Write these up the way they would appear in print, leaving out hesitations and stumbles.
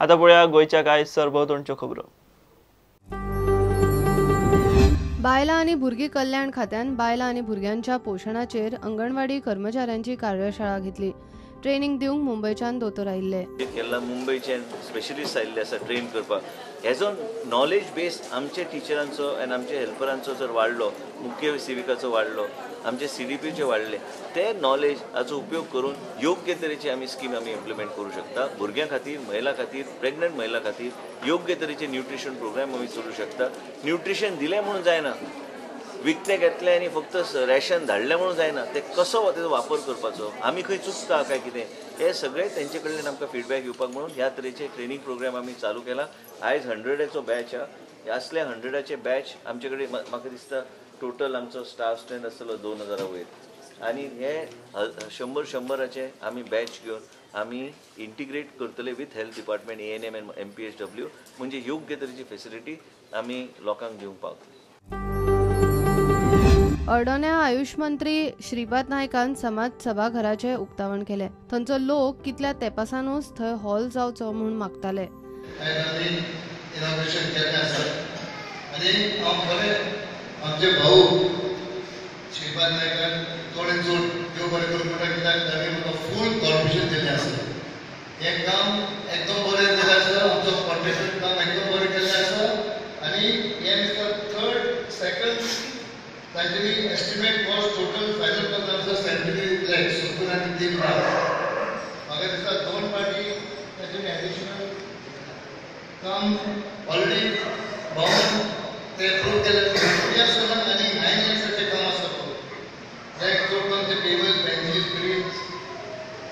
आतां पळोवया गोंयच्या कांय सरभोंवतणच्यो खबरो. बायलां आनी भुरगीं कल्याण खात्यान बायलां आनी भुरग्यांच्या पोशणाचेर अंगणवाडी कर्मचाऱ्यांची कार्यशाळा घेतली. ट्रेनिंग दिवंक मुंबयच्यान दोतोर आयिल्ले. केरला मुंबयच्यान स्पेशलिस्ट आयिल्ले आसा ट्रेन करपाक. हेजो नॉलेज बेस आमच्या टिचरांचो आनी आमच्या हेल्परांचो जर वाडलो, मुख्य सेविकाचो वाडलो, आमचे सीडीपीचे वाडले, ते नॉलेज हाचो उपयोग करून योग्य तरेची आमी स्कीम आमी इम्प्लिमेंट करूं शकता. भुरग्यां खातीर, महिला खातीर, प्रेग्नंट महिला खातीर योग्य तरेचे न्यूट्रिशन प्रोग्राम आमी चलूं शकता. न्यूट्रिशन दिलें म्हणून जायना, विकतें घेतलें आनी फक्त रेशन धाडलें म्हणून जायना, ते कसो तेजो वापर करपाचो, आमी खंय चुकता काय कितें, हे सगळें तेंचे कडल्यान आमकां फिडबॅक येवपाक म्हणून ह्या तरेचे ट्रेनींग प्रोग्राम आमी चालू केला. आयज 100 बॅच आहा. असले 100 बॅच आमचे कडेन म्हाका दिसता टोटल आमचो स्टाफ स्ट्रेंथ आसतलो 2000 वयर आनी हे 100-100 आमी बॅच घेवन आमी इंटिग्रेट करतले with health department, ANM and MPHW, म्हणजे योग्य तरेची फेसिलिटी आमी लोकांक दिवंक पावतले. अर्डोण्या आयुष मंत्री श्रीपाद नायकान समाज सभाघराचें उक्तावण केलें. थंयचो लोक कितल्या तेपासानूच थंय हॉल जावचो म्हूण मागताले. आमचे भाऊ श्रीपाद नायकान थोडे चड देव बरें करूं म्हणटा, कित्याक ताणें म्हाका फूल कॉर्पोरेशन दिल्लें आसा. हें काम एकदम बरें केल्लें आसा, आमचो कॉन्ट्रॅक्टर काम एकदम बरें केल्लें आसा आनी हें दिसता थर्ड सेकंड तांच्यांनी एस्टिमेट कॉस्ट टोटल फायनल करता आसा 73 lakhs, 73 lakh. म्हाका दिसता दोन पार्टी तांच्यांनी एडिशनल काम ऑलरेडी भावन ते प्रूव केलें. आसतना आनी 9 लॅक्साचें काम आसा. लायक चड करून ते टेबल, बेंचीस, ब्रिज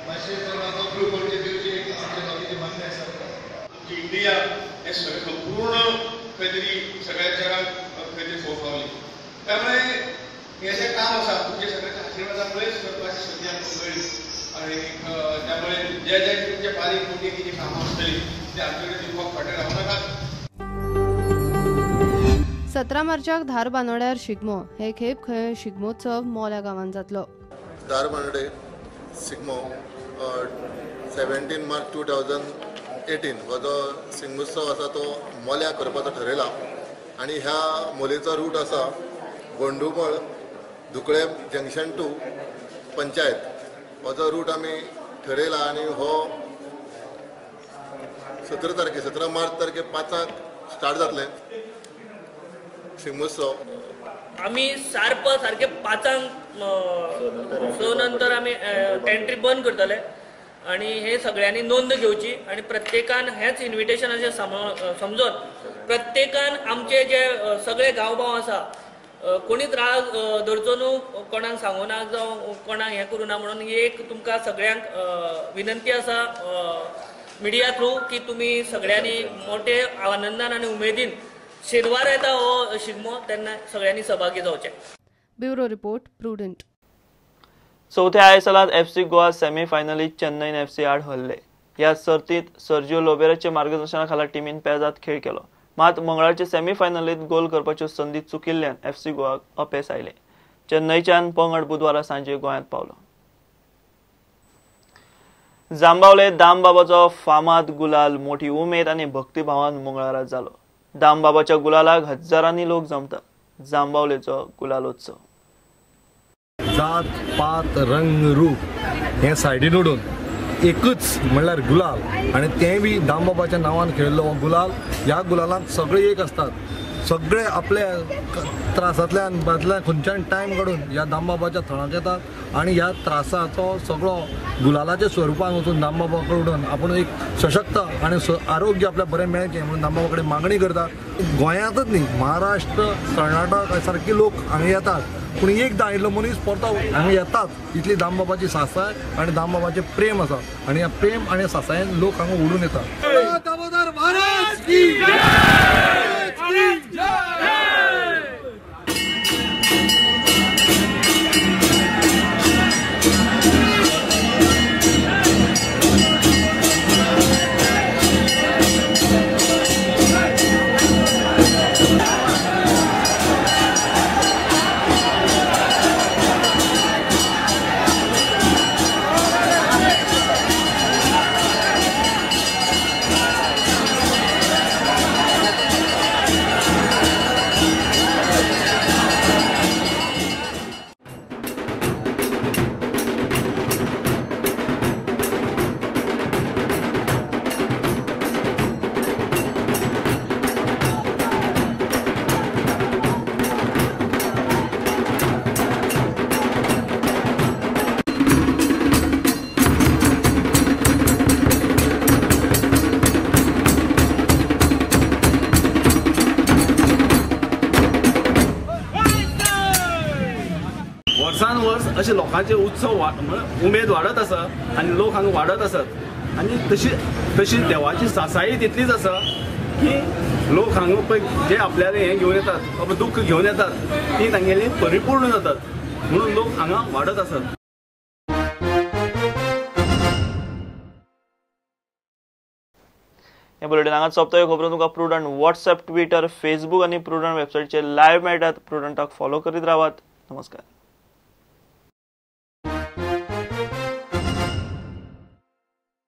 मातशें तर म्हाका प्रूव करून दिवचें एक आमच्या लोकांचें मागणें आसा. आमची इंडिया हे सगळें संपूर्ण खंय तरी सगळ्या जगाक खंय तरी फोफावली. त्यामुळे हे जे काम आसा तुमच्या सगळ्यांच्या आशिर्वादामुळेच करपाची संदी आमकां मेळ्ळी आनी त्यामुळे जे जे तुमचे बारीक मोठी कितें कामां आसतलीं ते आमचे कडेन दिवपाक फाटीं रावूं नाकात. 17 मार्चाक धारबांदोड्यार शिगमो. हे खेप खंय शिगमोत्सव मोल्या गांवांत जातलो. धारबांदोडे शिगमो 17 मार्च 2018 हो जो शिगमोत्सव आसा तो मोल्या करपाचो ठरयला आनी ह्या मोलेचो रूट आसा गोंडुमळ धुकळे जंक्शन टू पंचायत हो जो रूट आमी ठरयला आनी हो 17 तारखे 17 मार्च तारखे 5 स्टार्ट जातलें शिगमोत्सव. आमी सारके 5 6 नंतर आमी एंट्री बंद करतले आनी हे सगळ्यांनी नोंद घेवची आनी प्रत्येकान हेच इन्विटेशन अशें समजून प्रत्येकान आमचे जे सगळे गांवभाव आसा कोणीच राग धरचो न्हू, कोणाक सांगू ना जावं कोणाक हें करूं ना म्हणून एक तुमकां सगळ्यांक विनंती आसा मिडिया थ्रू की तुमी सगळ्यांनी मोठे आनंदान आनी उमेदीन शेनवार येता हो शिगमो तेन्ना सगळ्यांनी सहभागी जावचें. Bureau report, Prudent. चवथ्या आयएसएलांत एफसी गोवा सेमीफायनलीत चेन्नईन एफसी आड हरले. ह्या सर्तीत सर्जिओ लोबेराच्या मार्गदर्शना खाला टिमीन पेजाद खेळ केलो. मात मंगळारचे सेमीफायनलीत गोल करपाच्यो संदी चुकिल्ल्यान एफसी गोवाक अपेस आयलें. चेन्नईच्यान पंगड बुधवारा सांजे गोंयांत पावलो. जांबावले दामबाबाचो फामाद गुलाल मोठी उमेद आनी भक्तिभावान मंगळारा जालो. दामबाबाच्या गुलालाक हजारांनी लोक जमतात. जांबावलेचो गुलालोत्सव. जात पात रंग रूप हें सायडीन उडोवन एकच म्हणल्यार गुलाल आनी तें बी दामबाबाच्या नांवान खेळिल्लो हो गुलाल. ह्या गुलालांत सगळे एक आसतात, सगळे आपल्या त्रासांतल्यान बादल्यान खंयच्यान टायम काडून ह्या दामबाबाच्या थळाक येतात आनी ह्या त्रासाचो सगळो गुलालाच्या स्वरुपान वचून दामबाबा कडून आपूण एक सशक्त आनी आरोग्य आपल्या बरें मेळचें म्हणून दामबाबा कडेन मागणी करतात. गोंयांतच न्ही, महाराष्ट्र, कर्नाटक सारके लोक हांगा येतात, पूण एकदां आयिल्लो मनीस परतो हांगा येतात. इतली दामबाबाची सासाय आनी दामबाबाचें प्रेम आसा आनी ह्या प्रेम आनी सासायेन लोक हांगा उडून येतात. दामोदर महाराज की जय. अशे लोकांचे उत्सव उमेद वाडत आसा आनी लोक हांगा वाडत आसात आनी तशी तशी देवाची सासाई तितलीच आसा की लोक हांगा पळय जे आपल्याले हें घेवन येतात बाबा दुख्ख घेवन येतात ती तांगेली परिपूर्ण जातात म्हणून लोक हांगा वाडत आसात. हे बुलेटिन हांगा सोंपता. ह्यो खबरो तुमकां प्रुडंट वॉट्सएप, ट्विटर, फेसबूक आनी प्रुडंट वेबसायटीचेर लायव्ह मेळटात. प्रुडंटाक फॉलो करीत रावात. नमस्कार.